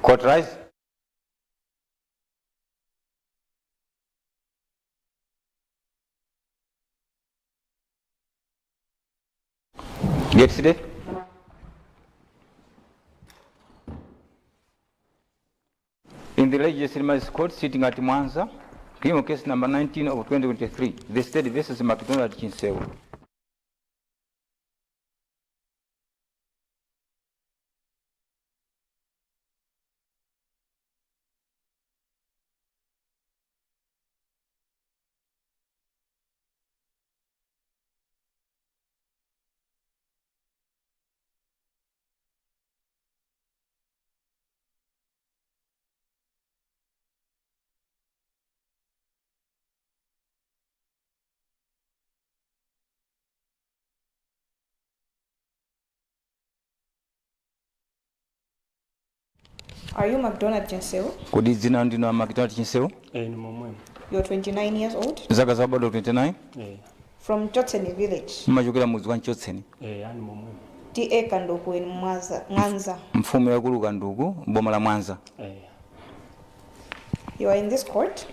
Court rise. Get seated. In the Legislative Court sitting at Mwanza, criminal case number 19 of 2023, the state versus McDonald Chinseu. Are you McDonald Chinseu? Kodi dzina ndinu a McDonald Chinseu? Eh, ni momwemo. You're 29 years old. Zaka zabadwa 29. Eh, From Chotseni village, Mmachokera mudzi wa Mchotseni. eh, ani momwemo. TA Kanduku in Mwanza. Mwanza. Mfumu yakulu Kanduku, boma la Mwanza. Eh, You are in this court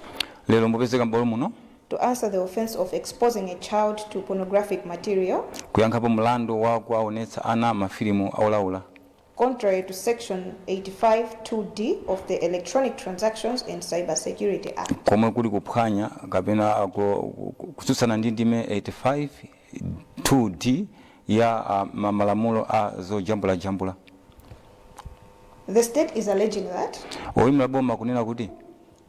Lero mupezeka m'bwalo muno to answer the offense of exposing a child to pornographic material kuyankhapo mlandu wa kuwaonetsa ana mafilimu aulaula contrary to section 85 2D of the Electronic Transactions and Cybersecurity Act. Komwe kuli kuphwanya kapena kutsutsana ndi ndime 85 2D ya malamulo a zojambulajambula. The state is alleging that Oyimira boma kunena kuti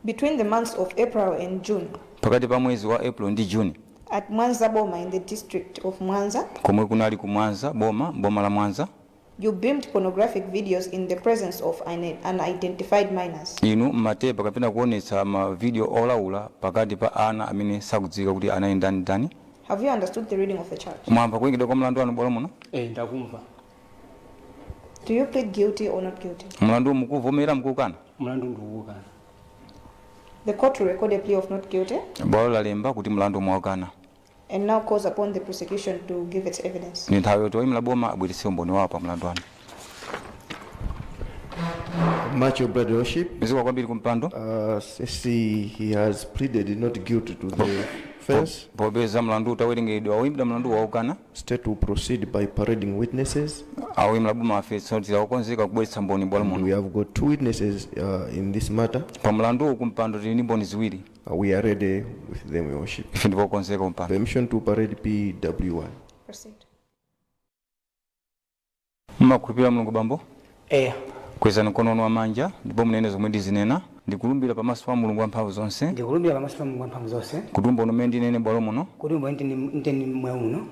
between the months of April and June pakati pa mwezi wa April ndi June at Mwanza Boma in the district of Mwanza, komwe kunali ku Mwanza boma, boma la Mwanza, you beamed pornographic videos in the presence of unidentified minors. Inu mmatepa kapena kuonetsa ma video olaula pakati pa ana amene sakudziwika kuti anali ndani ndani. Have you understood the reading of the charge? Mwamva kuwerengedwa kwa mlandu wanu bwalo muno? Eh, ndakumva. Do you plead guilty or not guilty? Mlandu mukuvomera, mukukana? Mlandu ndikuwukana. The court will record a plea of not guilty Bwalo lalemba kuti mlandu mwakana. And now calls upon the prosecution to give its evidence. Ni nthawi yoti oyimira boma abweretse umboni wawo pa mlandu wanu. Much obliged, Your Worship. Zikomo kwambiri kumpando. Since he has pleaded not guilty to the offense, Popeza mlandu utawerengedwa oyimbira mlandu waukana, state will proceed by parading witnesses. Oyimira boma afetsa kuti akukonzeka kubweretsa mboni bwalo And muno. we have got two witnesses in this matter. Pa mlandu kumpando tili ndi mboni ziwiri. We are ready with them, Your Worship. Ife ndipokonzeka kumpando. Permission to parade PW1. Proceed. Mmakhulupirira Mulungu, bambo? Eya. Kwezani mkono wanu wamanja ndipo munene zomwe ndizinena. Ndikulumbira pamaso pa Mulungu wamphamvu zonse Ndikulumbira pamaso pa Mulungu wamphamvu zonse kuti umboni umene ndinene bwalo muno kuti umboni ndinene mwe uno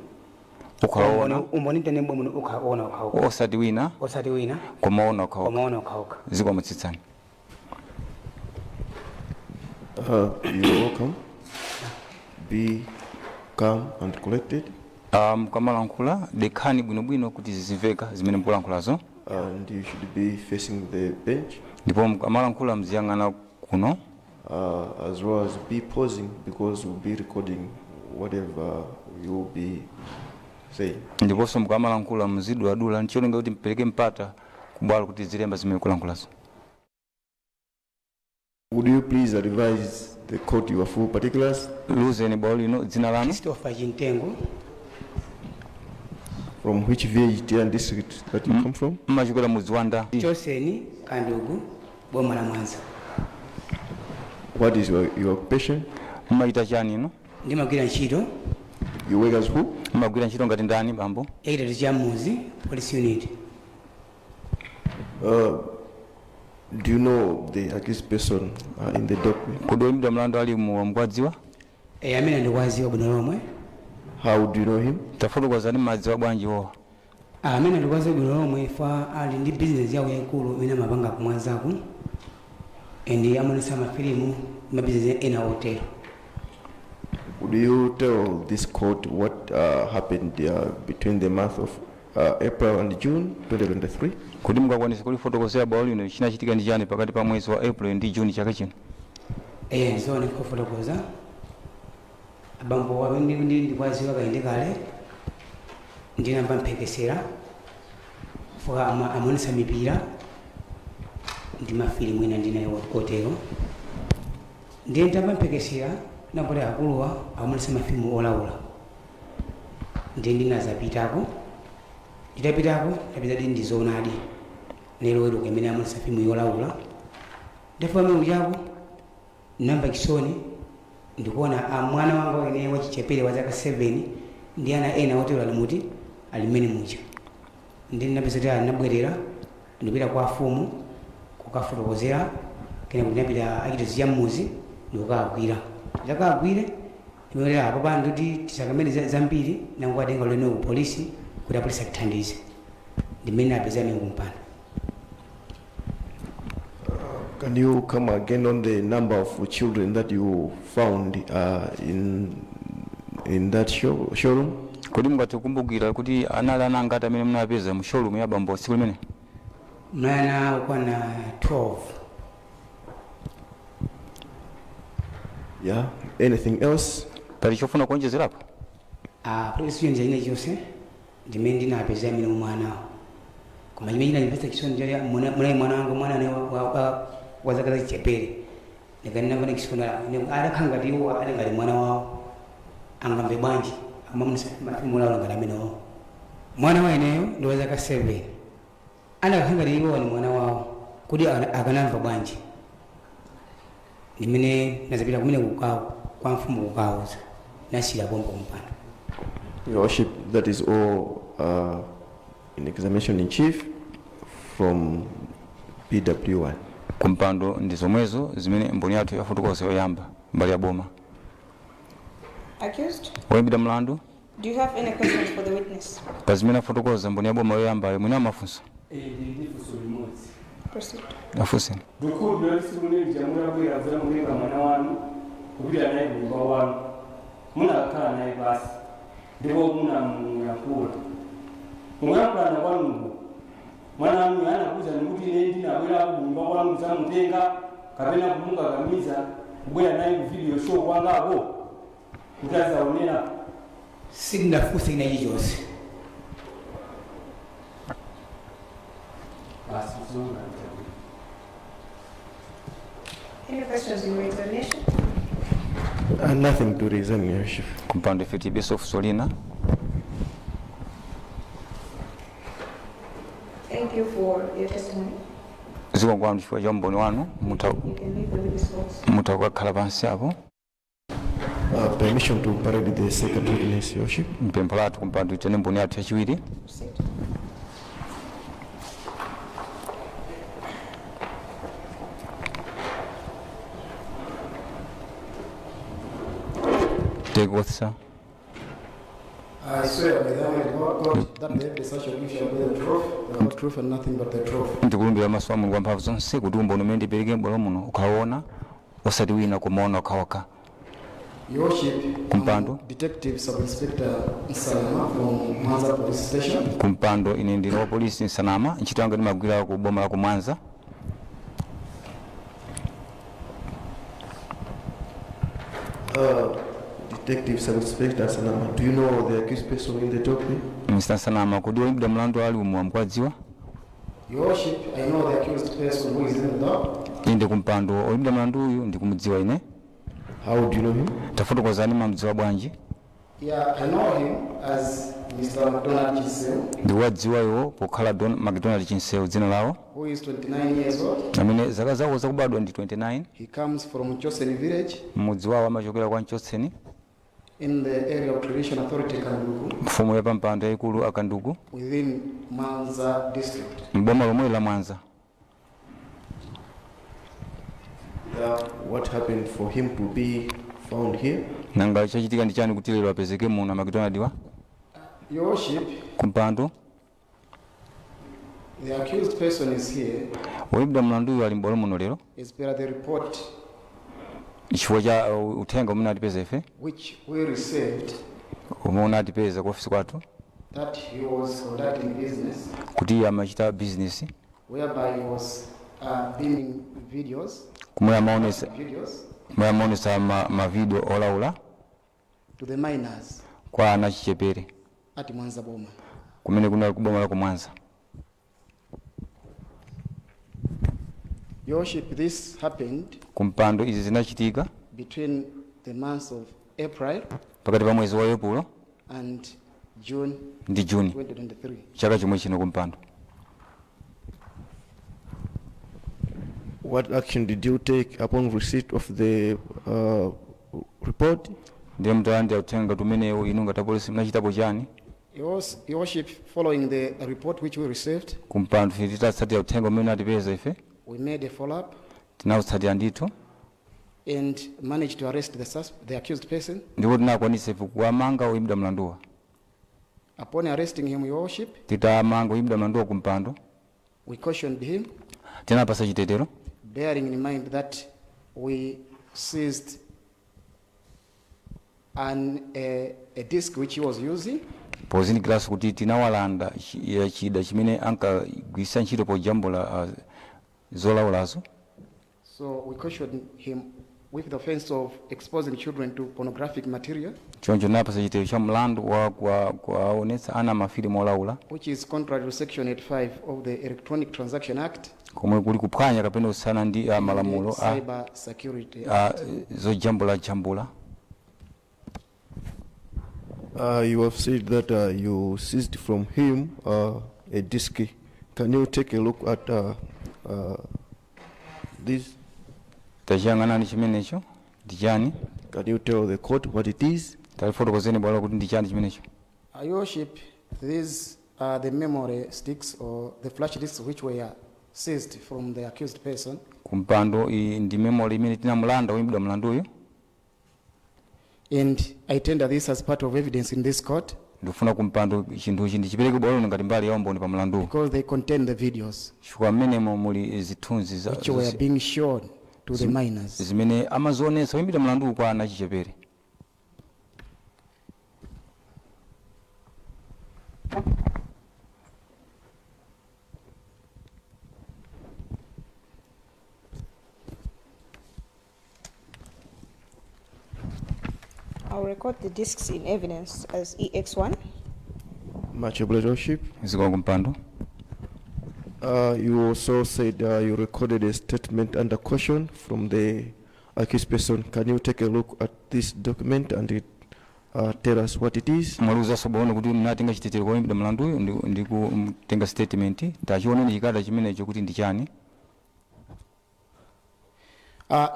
ukhala woona, umboni ndinene mwe muno ukhala woona okhaokha, osati wina, osati wina, koma woona okhaokha. Koma woona okhaokha. Zikomo, tsitsani. You're welcome. Be calm and collected. Mukamalankhula dekhani bwinobwino kuti zizimveka zimene mukulankhulazo. And you should be facing the bench. Ndipo mukamalankhula mziyang'ana kuno. As well as be pausing because we'll be recording whatever you will be saying. Ndiponso mukamalankhula mziduladula ncholinga kuti mpereke mpata kubwalo kuti zilemba zimene mukulankhulazo. Would you please advise the court your full particulars? Liuzeni bwalo lino dzina lanu. Christopher Chintengo. From which village and district that you come from? Mmachokera mudzi wa nda? Choseni Kandugu, boma la Mwanza. What is your occupation? Mmachita chani inu? Ndimagwira ntchito. You work as who? Mmagwira ntchito ngati ndani, bambo? Yachitetezo cha mudzi, police unit. Do you know the accused person in the document? Kodi oyimbidwa mlandu ali mu mukwadziwa? E, amene ndikuwaziwa bwino lomwe. How do you know him? Tafotokozani, mmadziwa bwanji iwowa? Amene ndikuwaziwa bwino lomwe fa ali ndi bizinesi yawo yaikulu imene amapanga ku Mwanzaku and amaonetsa mafilimu, mabizinesi ena otero. Would you tell this court what happened between the month of April and June 2023? Kodi mungakwanise kulifotokozera bwalo lino chinachitika ndi chani pakati pa mwezi wa April ndi June chaka chino? Eh, zoona, ndikufotokoza. Abambo amene ndikuwaziwa kayende kale, ndinamva mphekesera fuka amaonetsa mipira. Ndi mafilimu ena ndinayo otero. Ndiye ndamva mphekesera napoti akuluwa akuonetsa mafilimu olaula. Ndiye ndinazapitako. Nditapitako ndapeza ndi zoonadi, lero weruka imene amaonetsa filimu yolaula. Ndafika pamene kuchako ndinamva chisoni ndikuona a mwana wanga wene wachichepere wa zaka 7 ndi ana ena otero ali muti, ali mmene muja. Ndi ndinapeza kuti anabwerera, ndikupita kwa afumu kukafotokozera. Kena ndinapita achitozi cha mmuzi ndikukagwira. Ndakagwire ndikuti apo pano ndikuti tisakamene zambiri, nangokatenga ulendo ku polisi kuti apolisi atithandize. Ndimene apeza ine kumpando. Can you come again on the number of children that you found in that showroom? Kodi mungathe kukumbukira kuti anali ana angati amene munapeza mu showroom ya bambo tsiku limene? Mwana okwana 12. Yeah. Anything else? Pali chofuna kuonjezerapo? Ah, palibe chonjeza china chonse. Ndimene ndinapeza amene mwanawo, koma chimene chinandipatsa chisoni chali munali mwana wanga, mwana ane wa zaka zachichepere. Ndikanena chisoni, adakhala ngati iwo ali ngati mwana wawo, angamve bwanji amamunisa mafilimu ngati amenewo? Mwana wa ineyo ndi wa zaka 7, anakhala ngati iwo ni mwana wawo, kuti akanamva bwanji? Ndimene nazapita kumene kukawo kwa mfumu kukauza, nasira pompo kumpando. Your Worship, that is all in examination in chief from PW1. Kumpando ndi zomwezo zimene mboni yathu yafotokoza yoyamba mbali ya boma. Accused, Woyimbidwa mlandu, do you have any questions for the witness? Pa zimene afotokoza mboni ya boma yoyambayo, mwina mafunso? Ndili ndi funso limodzi. Proceed. Afunseni. Ndikukhulupirira tsiku lija mutabwera kudzamutenga mwana wanu kupita naye kunyumba kwanu, munakakhala naye pasi ndipo munamuyankhula. Mukuyankhulana kwanuko, mwana wanu anakuwuzani kuti ine ndinabwerako kunyumba kwanu kudzamutenga kapena kumukakamiza kubwera naye ku video show kwangako kuti azaonera? Sindinafunse china chilichonse. Basi, zonga. Any questions in your examination? Nothing to reason, Your Worship. Kumpando ife tilibenso funso lina. Thank you for your testimony. Zikomo kwanu chifukwa cha umboni wanu. Mutha You can leave the witness box. Mutha kukakhala pansi apo. Permission to parade the second witness, Your Worship. Mpempho lathu kumpando itene mboni yathu yachiwiri. Proceed. Take oath, sir. I swear by the Almighty God that the evidence I shall give shall be the truth, the whole truth, and nothing but the truth. Ndikulumbira maso a Mulungu wamphamvu zonse kuti umboni umene ndipereke m'bwalo muno ukhaona osati wina kumaona okhaokha. Your Worship, Kumpando. I'm Detective Sub-Inspector Nsanama from Mwanza Police Station. Kumpando ine ndine wa polisi Nsanama, ntchito yanga ndimagwira ku boma la ku Mwanza. Detective Sub-Inspector Sanama, do you know the accused person in the dock there? Mr Nsanama, kodi woyimbidwa mlandu ali umu mukuwadziwa? Your Worship, I know the accused person who is in the dock. Inde kumpando, oyimbidwa mlandu uyu ndikumudziwa ine. How do you know him? Tafotokozani, mamdziwa bwanji? Yeah, I know him as Mr. McDonald Chiseo, Ndikuwadziwa iwo pokhala Don McDonald Chinseu dzina lawo, who is 29 years old. amene zaka zawo zakubadwa ndi 29. He comes from Chosen village Mmudzi wawo amachokera kwa Mchotseni, in the area of Traditional Authority Kanduku mfumu ya pampando yayikulu Akanduku, within Mwanza district. mboma lomwe la Mwanza. What happened for him to be found here? Nanga chachitika ndi chani kuti lero apezeke muno McDonald wa? Your Worship, Kumpando, the accused person is here woyimbidwa mlanduyu ali m'bwalo muno lero as per the report chifukwa cha uthenga umene atipeza ife, which we received umene unatipeza ku ofisi kwathu, that he was conducting business kuti iye amachita bizinesi whereby he was beaming videos, kumwe amaonesa videos kumwe amaonesa mavidiyo olaula to the minors kwa ana achichepere at Mwanza Boma. Kumene kunali kuboma la ku Mwanza. Your Worship, this happened Kumpando, izi zinachitika between the months of April pakati pa mwezi wa Epulo and June ndi Juni 2023. chaka chomwe chino, kumpando. What action did you take upon receipt of the report? Ndiye mutalandira uthenga tumenewo, inu ngati apolisi munachitapo chani? Your Worship, following the report which we received, Kumpando, ife titatsatira uthenga umene atipeza ife, we made a follow-up tinawutsatira ndithu and managed to arrest the accused person. Ndipo tinakwanisa ife kuwamanga oyimbidwa mlanduwa. Upon arresting him, Your Worship, Titamanga oyimbidwa mlanduwa, kumpando, we cautioned him, tinapasa chitetero, bearing in mind that we seized a disc which he was using. Pozindikiranso kuti tinawalanda chida chimene ankagwiritsa ntchito pojambula zolaulazo. So we cautioned him with the offense of exposing children to pornographic material, Choncho tinapasa chitetero cha mlandu wa kuwaonetsa ana mafilimu olaula, which is contrary to Section 85 of the Electronic Transaction Act komwe kuli kuphwanya kapena kusana ndi and malamulo the a Cyber Security a zojambula jambula. You have said that you seized from him a disc. Can you take a look at this? Tachiyang'anani chimenecho, ndi chani? Can you tell the court what it is? Talifotokozeni bwalo kuti ndi chani chimenecho. Your Worship, these are the memory sticks or the flash discs which were seized from the accused person. Kumpando, iyi ndi memory imene tinamulanda woyimbidwa mlanduyu. And I tender this as part of evidence in this court Ndikufuna, kumpando, chinthuchi ndichipereke bwalo ngati mbali ya umboni pa mlanduwu, because they contain the videos chifukwa mmenemo muli zithunzi which were being shown to the minors. zimene amazionetsa woyimbidwa mlanduwu kwa ana achichepere. I'll record the discs in evidence as EX1. Much obliged, Worship. Zikomo, kumpando. You also said you recorded a statement under caution from the accused person. Can you take a look at this document and tell us what it is? Mwaliuzanso bwalo kuti mnatenga chitetero kwa woyimbidwa mlanduyu ndi kutenga statement. Tachioneni chikalata chimenecho kuti ndi chani.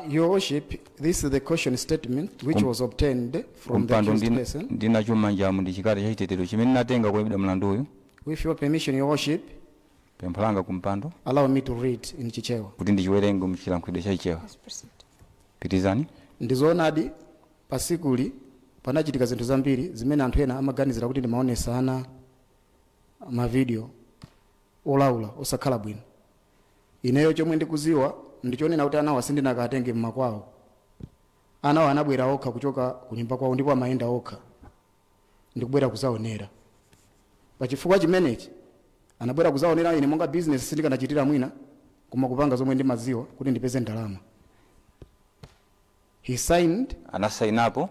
Your Worship, this is the caution statement which was obtained from the Kumpando, accused person. ndinacho m'manjamu ndi chikalata cha chitetero chimene natenga kwa woyimbidwa mlanduyu. With your permission, Your Worship, Pempho langa, kumpando, allow me to read in Chichewa. kuti ndichiwerenge mchilankhulidwe cha Chichewa. Let's proceed. Pitizani. Ndizoonadi, pasikuli panachitika zinthu zambiri zimene anthu ena amaganizira kuti ndimaonesa ana mavidiyo olaula osakhala bwino. Ineyo chomwe ndikuziwa ndichonena kuti anawa sindinakatenge mmakwawo. Anawo anabwera okha kuchoka kunyumba kwawo ndipo amayenda okha ndikubwera kuzaonera. Pachifukwa chimenechi anabwera kuzaonera, ine monga business sindikanachitira mwina koma kupanga zomwe ndimaziwa kuti ndipeze ndalama. He signed. Anasainapo.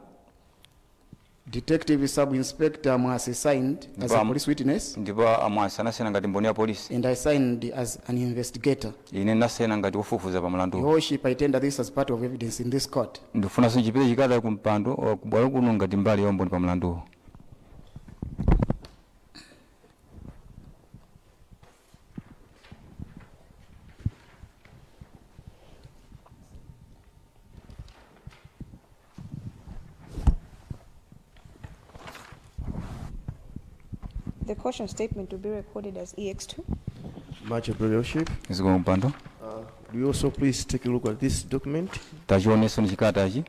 Detective Sub Inspector Mwase signed as a police witness, Ndipo amwasi anasaina ngati mboni ya polisi, and I signed as an investigator. Ine ndinasaina ngati wofufuza pa Your mlanduwu. Worship, I tender this as part of evidence in this court. Ndifunanso chipite chikalata kumpando kubwalo kuno ngati mbali ya umboni pa mlanduwu. The caution statement will be recorded as EX2. Much obliged, Worship. Zikomo, kumpando. Do you also please take a look at this document? Tachionenso ni chikalatachi.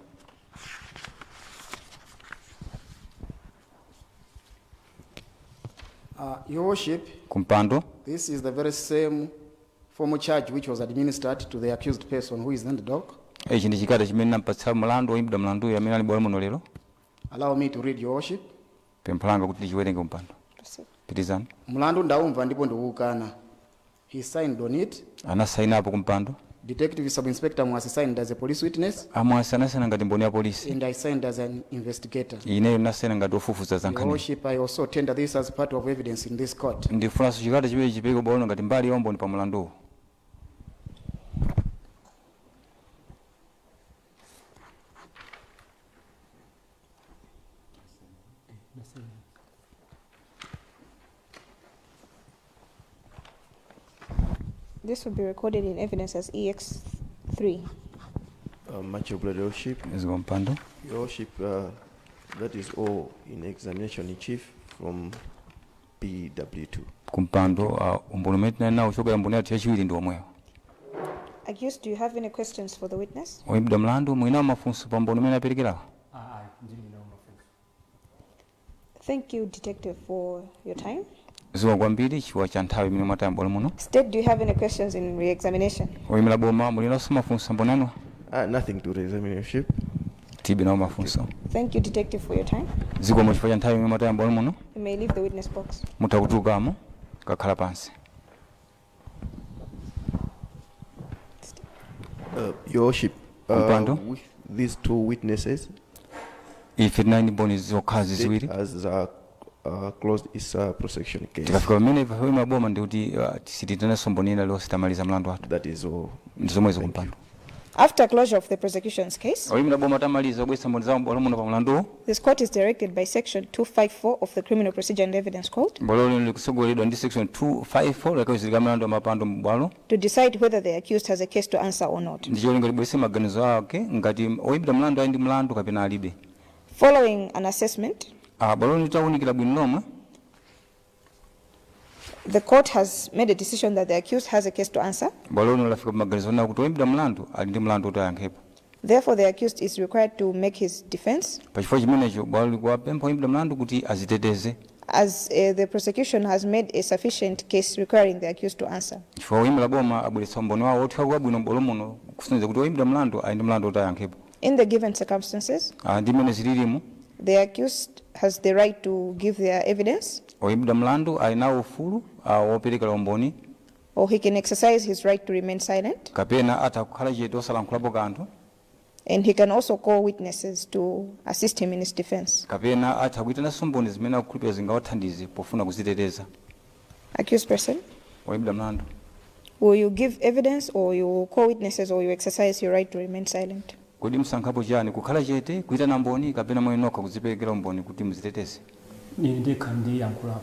Your Worship, Kumpando, this is the very same formal charge which was administered to the accused person who is in the dock. Ichi ndi chikalata chimene nampatsa mlandu woyimbidwa mlanduyu amene ali bwalo muno lero. Allow me to read, Your Worship. Pempho langa kuti ndichiwerenge, kumpando. Proceed. Pitizani. Mlandu ndaumva ndipo ndikuwukana. He signed on it. Anasainapo, kumpando. Detective Sub Inspector Mwase signed as a police witness, Amwasi anasaina ngati mboni ya polisi, and I signed as an investigator. ineyo ndinasaina ngati wofufuza za Your nkhaniyi. Worship, I also tender this as part of evidence in this court. Ndifunanso chikalata chimene chipereke bwalo ngati mbali ya umboni pa mlanduwu. This will be recorded in evidence as EX3. Much obliged, Your Worship. Zikomo kumpando. Your Worship, that is all in examination in chief from PW2. Kumpando, umboni umene tinali nawo kuchokera mboni yathu yachiwiri ndi omwewo. Accused, do you have any questions for the witness? Oyimbidwa mlandu, muli nawo mafunso pa umboni umene aperekerawo? Ayi, ndilibe nawo mafunso. Thank you, Detective, for your time. Zikomo kwambiri chifukwa cha nthawi imene mwataya m'bwalo muno. State, do you have any questions in re-examination? Oyimira boma, muli nawonso mafunso mboni yanuwa? Nothing to re-examine, Your Worship. Tilibe nawo mafunso. Thank you, Detective, for your time. Zikomo chifukwa cha nthawi imene mwataya m'bwalo muno. You may leave the witness box. Mutha kutulukamo kukakhala pansi. Your Worship, Kumpando. with these two witnesses, Ife tinali ndi mboni zokhazi state ziwiri. has closed its prosecution case. Tikafika pamene oyimira boma ndikuti sitiitananso mboni ina iliyonse, tamaliza mlandu wathu. That is all. Ndi zomwezo. Thank you. Kumpando. After closure of the prosecution's case, Oyimira boma tamaliza kubweretsa mboni zawo m'bwalo muno pa mlanduwu, this court is directed by Section 254 of the Criminal Procedure and Evidence Code bwalo lino likusogoleredwa ndi Section 254 la kaweruzidwe ka mlandu wa mapando m'bwalo to decide whether the accused has a case to answer or not. ndi cholinga libweretse maganizo ake ngati oyimbidwa mlandu ali ndi mlandu kapena alibe. Following an assessment, Bwalo lino litawunikira bwino lomwe, the court has made a decision that the accused has a case to answer. Bwalo lino lafika pa maganizo onena kuti oyimbidwa mlandu ali ndi mlandu woti ayankhepo. Therefore, the accused is required to make his defense Pachifukwa chimenecho bwalo likuwapempha oyimbidwa mlandu kuti aziteteze, as the prosecution has made a sufficient case requiring the accused to answer. Chifukwa oyimira boma abweretsa umboni wawo otheka bwino m'bwalo muno kusonyeza kuti oyimbidwa mlandu ali ndi mlandu woti ayankhepo. In the given circumstances, Ndi mmene zililimu, the accused has the right to give their evidence oyimbidwa mlandu ali nawo ufulu woperekera umboni, or he can exercise his right to remain silent, kapena atha kukhala chete osalankhulapo kanthu, and he can also call witnesses to assist him in his defense. Kapena atha kuyitananso mboni zimene akukhulupirira zingawathandize pofuna kuziteteza. Accused person, Oyimbidwa mlandu, will you give evidence or you will call witnesses or you exercise your right to remain silent? Kodi musankhapo chani, kukhala chete, kuyitana mboni, kapena mwini nokha kudziperekera umboni kuti muziteteze? Ine ndekha ndiyankhulapo.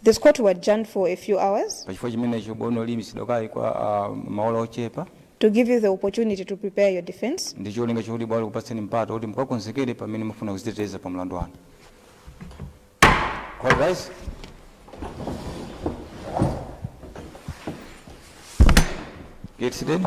This court will adjourn for a few hours Pachifukwa chimenecho bwalo liyimitsidwa kaye kwa maola ochepa to give you the opportunity to prepare your defense. Ndi cholinga chokuti bwalo likupatseni mpata kuti mukakonzekere pamene mufuna kuziteteza pa mlandu wanu. All rise. Get seated.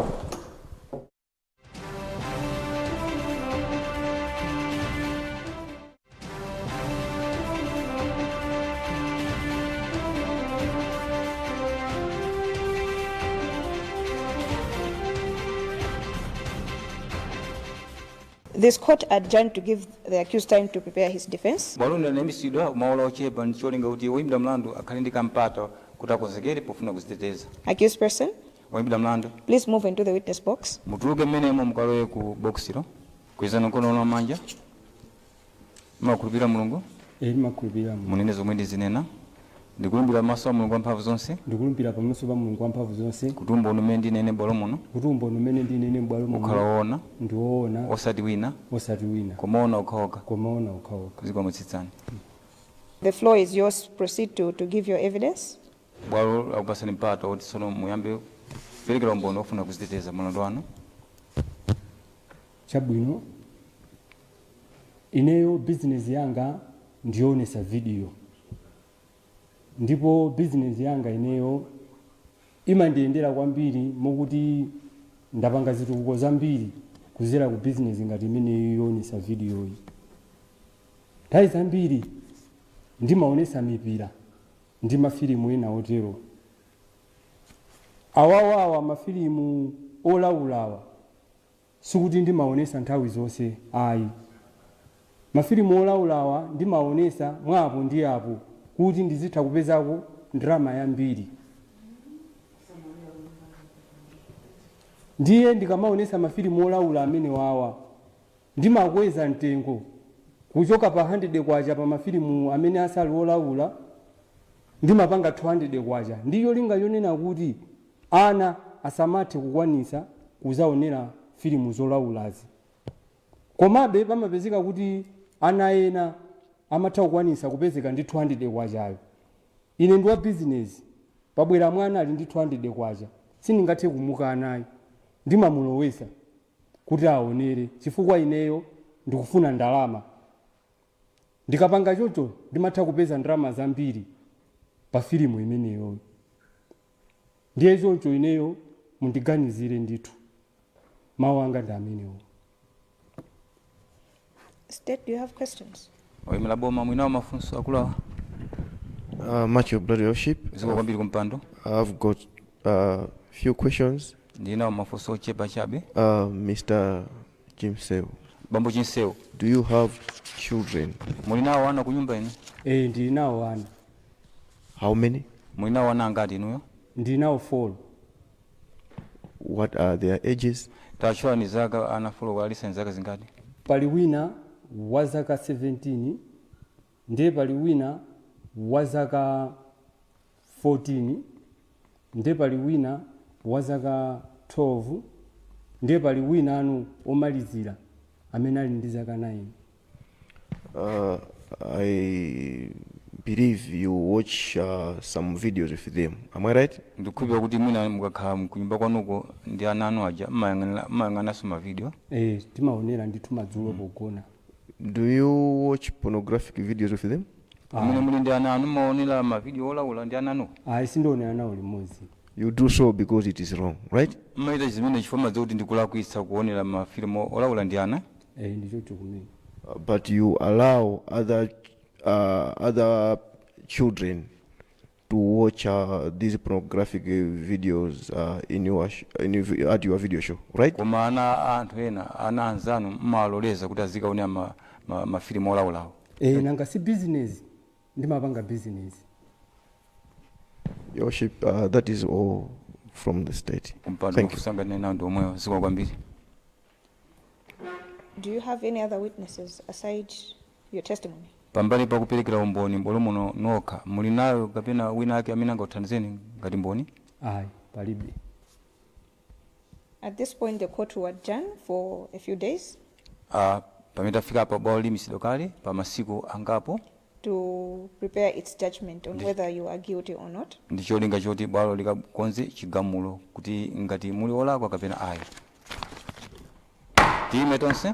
This court adjourned to give the accused time to prepare his defense. Bwalo linayimitsidwa maola ochepa ndi cholinga kuti woyimbidwa mlandu akhale ndi kampata kuti akonzekere pofuna kuziteteza. Accused person, Woyimbidwa mlandu, please move into the witness box. Mutuluke mmenemo mukalowe ku bokisilo. Kwezani mkono wanu wamanja. Mumakhulupirira Mulungu? Eri, ndimakhulupirira Mulungu. Munene zomwe ndizinena: Ndikulumbira pamaso pa Mulungu wamphamvu zonse Ndikulumbira pamaso pa Mulungu wamphamvu zonse kuti umboni umene ndinene m'bwalo muno kuti umboni umene ndinene m'bwalo muno ukhala woona, ndi woona, osati wina, osati wina, koma woona okhaokha. Koma woona okhaokha. Zikomo, tsitsani. The floor is yours. Proceed to give your evidence. Bwalo lakupasani mpata kuti tsono muyambe kuperekera umboni wofuna kuziteteza mlandu wanu. Chabwino, ineyo bizinesi yanga ndiyoonesa video, ndipo bizinesi yanga ineyo imandiyendera kwambiri mokuti ndapanga zitukuko zambiri kuzera ku bizinesi ngati imeneyo yoonesa videoyi. Nthawi zambiri ndimaonesa mipira ndi mafilimu ena otero awawawa. Mafilimu olaulawa sikuti ndimaonesa nthawi zonse ayi. Mafilimu olaulawa ndimaonesa mwapo ndi apo kuti ndizitha kupezako ndalama yambiri. Ndiye ndikamaonesa mafilimu olaula amene wawa, ndimakweza mtengo kuchoka pa 100 kwacha pa mafilimu amene asali olaula, ndimapanga 200 kwacha, ndiyo linga yonena kuti ana asamathe kukwanisa kuzaonera filimu zolaulazi. Komabe pamapezeka kuti ana ena amatha kukwanisa kupezeka ndi 200 kwachayo. Ine ndi wa bizinesi. Pabwera mwana ali ndi 200 kwacha, sindingathe kumukana ayi, ndimamulowesa kuti aonere chifukwa ineyo ndikufuna ndalama. Ndikapanga chocho ndimatha kupeza ndalama zambiri pa filimu imeneyoyo. Ndiye choncho ineyo mundiganizire ndithu, mawu anga ndi amenewo. State, do you have questions? Oyimira boma, mwinawo mafunso akulawa? Much obliged, Your Worship. Zikomo kwambiri kumpando. I've got a few questions. Ndinawo mafunso ochepa chabe. Mr. Chinseu, Bambo Chinseu, do you have children? Muli nawo ana kunyumba inu? E, ndili nawo ana. How many? Muli nawo ana angati inuyo? Ndili nawo 4. What are their ages? Tatchulani zaka, ana 4 alisa zaka zingati? Pali wina wa zaka 17, ndiye pali wina wa zaka 14, ndiye pali wina wa zaka 12, ndiye pali wina anu omalizira amene ali ndi zaka 9. I believe you watch some videos with them. Am I right? Ndikukhulupirira kuti mwina mukakhala kunyumba kwanuko ndi ana anu aja mmayang'ananso mavidiyo. E, timaonera ndithu madzulo pogona. Do you watch pornographic videos with them? Pamene muli ndi ana anu maonera mavidiyo olaula ndi ana anuko? Ayi, sindionera nawo limodzi. You do so because it is wrong, right? Mmaita zimene chifukwa madziwa kuti ndikulakwitsa kuonera mafilimu olaula ndi ana? E, ndichocho kumene. But you allow other children to watch these pornographic videos in your sh- in your, vi- at your video show, right? Koma ana a anthu ena, ana anzanu, mmaloleza kuti azikaonera mafilimu olaulawo? E, nanga si business, ndimapanga business. Your Worship, that is all from the state. Kumpando, Thank you. mafunso anga ndinawo ndi omwewo, zikomo kwambiri. Do you have any other witnesses aside your testimony? Pambali pakuperekera umboni m'bwalo muno nokha, muli nayo kapena wina ake amene angakuthandizeni ngati mboni? Ayi, palibe. At this point, the court will adjourn for a few days Pamene tafika apa, bwalo limitsidwa kale pa masiku angapo to prepare its judgment on whether you are guilty or not. Ndi cholinga choti bwalo likakonze chigamulo kuti ngati muli olakwa kapena ayi. Tiyime tonse.